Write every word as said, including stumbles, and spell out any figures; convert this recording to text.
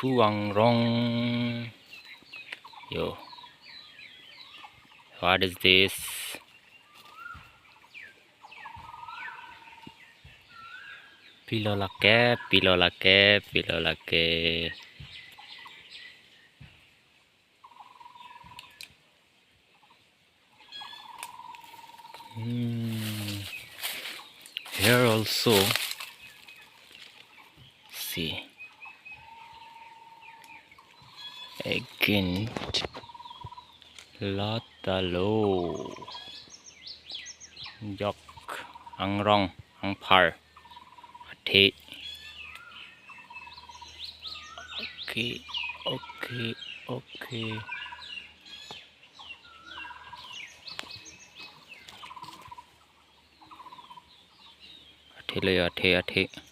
Diphu Angrong. Yo. What is this? Pilo lake, pilo lake, pilo lake. Hmm. Here also. See. Again. Lata lo. Jok. Angrong. Angphar. Athe. Okay. Okay. Okay. Athe lo yo, athe, athe.